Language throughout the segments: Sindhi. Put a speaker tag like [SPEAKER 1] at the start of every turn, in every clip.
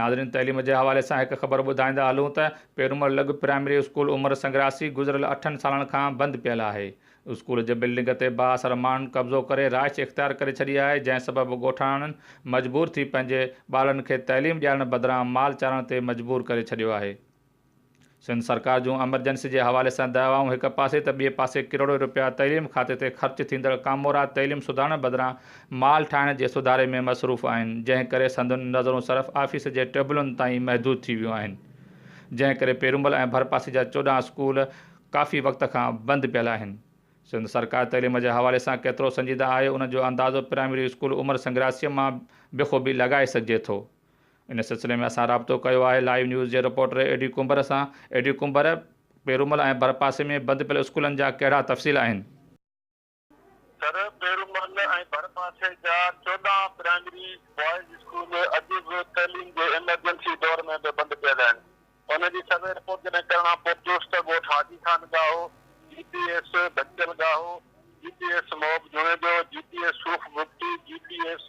[SPEAKER 1] ناظرين تعليم جي حوالي سان هڪ خبر ٻڌائيندا هلون ته پيرومل لڳ پرائمري اسڪول عمر سنگراسي گذريل اٺن سالن کان بند پيل آهي. اسڪول جي بلڊنگ تي بااثر ماڻهن قبضو ڪري رهائش اختيار ڪري ڇڏي آهي جنهن سبب ڳوٺاڻن مجبور ٿي پنهنجي ٻارڙن کي تعليم ڏيارڻ بدران مال چارڻ تي مجبور ڪري ڇڏيو آهي. سنڌ سرڪار جون ايمرجنسي جي حوالي سان دعوائون هڪ پاسي ته ٻئي پاسي ڪروڙين رپيا تعليم کاتي تي خرچ ٿيندڙ ڪامورا تعليم سڌارڻ بدران مال ٺاهڻ جي سڌاري ۾ مصروف آهن جنهن ڪري سندن نظرون صرف آفيس جي ٽيبلن تائين محدود ٿي ويون آهن جنهن ڪري پيرومل ۽ ڀرپاسي جا 14 اسڪول ڪافي وقت کان بند پيل آهن. سنڌ سرڪار تعليم جي حوالي سان ڪيترو سنجيده آهي ان جو اندازو پرائمري اسڪول عمر سنگراسيء مان بخوبي لڳائي سگهجي ٿو. ان سلسلي ۾ اسان رابطو ڪيو آهي لائيو نيوز جي رپورٽر اي ڊي ڪنڀر سان. اي ڊي ڪنڀر، پيرومل ۽ ڀرپاسي ۾ بند پيل اسڪولن جا ڪهڙا تفصيل آهن؟
[SPEAKER 2] سر، پيرومل ۽ ڀرپاسي جا 14 پرائمري بوائز اسڪول اڄ به تعليم جي ايمرجنسي دور ۾ به بند پيل آهن. ان جي سروي رپورٽ جڏهن ڪرڻ کان پوء چوس ته ڳوٺ Haji Khan Gaho, G P S Bhachal Gaho, G P S Mohib Junejo, G P S Soof Bugti, G P S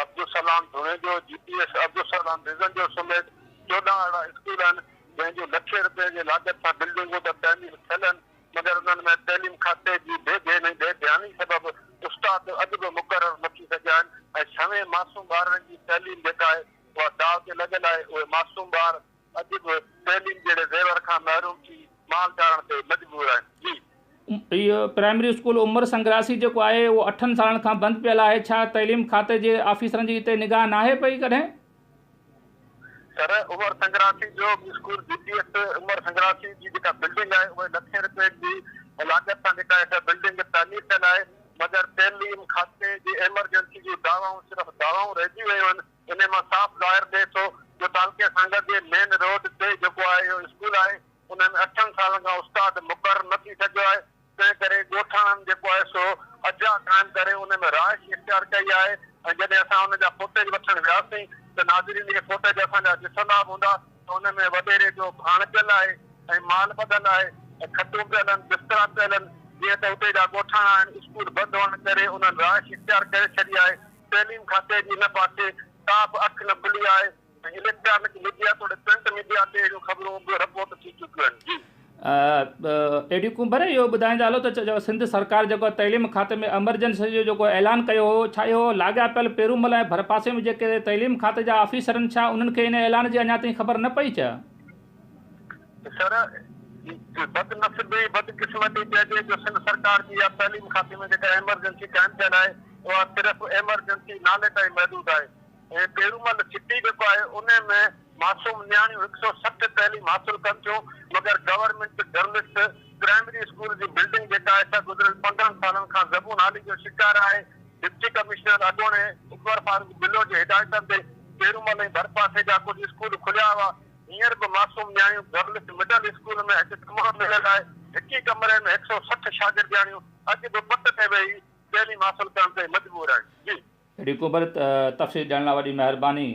[SPEAKER 2] Abdulsalam Junejo, G P S Abdulsalam Bizenjo سميت 14 اهڙا اسڪول آهن جنهن جون لکين رپين جي لاڳت سان بلڊنگون ته تعمير ٿيل آهن مگر انهن ۾ تعليم کاتي جي بي ڌيان ۽ بي ڌياني سبب استاد اڄ به مقرر نه ٿي سگهيا آهن ۽ سوين معصوم ٻارڙن جي تعليم جيڪا آهي اها داء تي لڳل آهي اهي معصوم ٻار اڄ به تعليم جهڙي زيور کان محروم ٿي مال چارڻ تي مجبور آهن. جي.
[SPEAKER 1] هي پرائمري اسڪول عمر سنگراسي جيڪو آهي اهو اٺن سالن کان بند پيل آهي ڇا تعليم کاتي جي آفيسرن جي اتي نگاهه ناهي پئي ڪڏهن؟
[SPEAKER 2] سر عمر سنگراسي جو school G P S Umar Sangrasi جي جيڪا بلڊنگ آهي اهي لکين رپين جي لاڳت سان جيڪا آهي بلڊنگ تعمير ٿيل آهي مگر تعليم کاتي جي ايمرجنسي جون دعوائون صرف دعوائون رهجي ويون آهن انهي مان صاف ظاهر ٿئي ٿو جو تعلقي سانگهڙ جي مين روڊ تي جيڪو آهي اهو اسڪول آهي انهن اٺن سالن کان استاد مقرر نه ٿي سگهيو آهي، تنهن ڪري ڳوٺاڻن جيڪو آهي سو اجها قائم ڪري ان ۾ رهائش اختيار ڪئي آهي ۽ جڏهن اسان ان جا فوٽيج وٺڻ وياسين ته ناظرين اهي فوٽيج اسان جا ڏسندا به هوندا ته ان ۾ وڏيري جو ڀاڻ پيل آهي ۽ مال ٻڌل آهي ۽ کٽون پيل آهن بسترا پيل آهن جيئن ته اتي جا ڳوٺاڻا آهن اسڪول بند هئڻ ڪري انهن رهائش اختيار ڪري ڇڏي آهي تعليم کاتي جي ان پاسي ڪا به اک نه کلي آهي. ۽ اليڪٽرانڪ ميڊيا توڙي پرنٽ ميڊيا تي اهڙيون خبرون به رپورٽ ٿي چڪيون آهن. جي.
[SPEAKER 1] ايڊي ڪنڀر اهو ٻڌائيندا هلو ته سنڌ سرڪار جيڪو تعليم کاتي ۾ ايمرجنسي جو جيڪو اعلان ڪيو هو ڇا اهو لاڳاپيل پيرومل ۽ ڀرپاسي ۾ جيڪي تعليم کاتي جا آفيسر آهن ڇا انهن کي ان اعلان جي اڃا تائين خبر نه پئي ڇا؟
[SPEAKER 2] سر بدنصيبي بدقسمتي چئجي جو سنڌ سرڪار جي اها تعليم کاتي ۾ جيڪا ايمرجنسي قائم ٿيل آهي اها صرف ايمرجنسي نالي تائين محدود آهي ۽ پيرومل سٽي جيڪو آهي انهي ۾ معصوم نياڻيون 160 تعليم حاصل ڪن ٿيون مگر گورنمينٽ گرلس پرائمري اسڪول جي بلڊنگ جيڪا آهي سا گذريل 15 سالن کان زبون حالي جو شڪار آهي ڊپٽي ڪمشنر اڳوڻي اڪبر فاروق بلو جي هدايتن تي پيرومل ۽ ڀرپاسي جا ڪجهه اسڪول کليا هئا هينئر به معصوم نياڻيون گرلس مڊل اسڪول ۾ هڪ ڪمرو مليل آهي هڪ ئي ڪمري ۾ 160 شاگردياڻيون اڄ به پٽ تي ويهي تعليم حاصل ڪرڻ تي مجبور آهن جي.
[SPEAKER 1] اهڙي ڪوبه تفصيل ڏيڻ لاء وڏي مهرباني.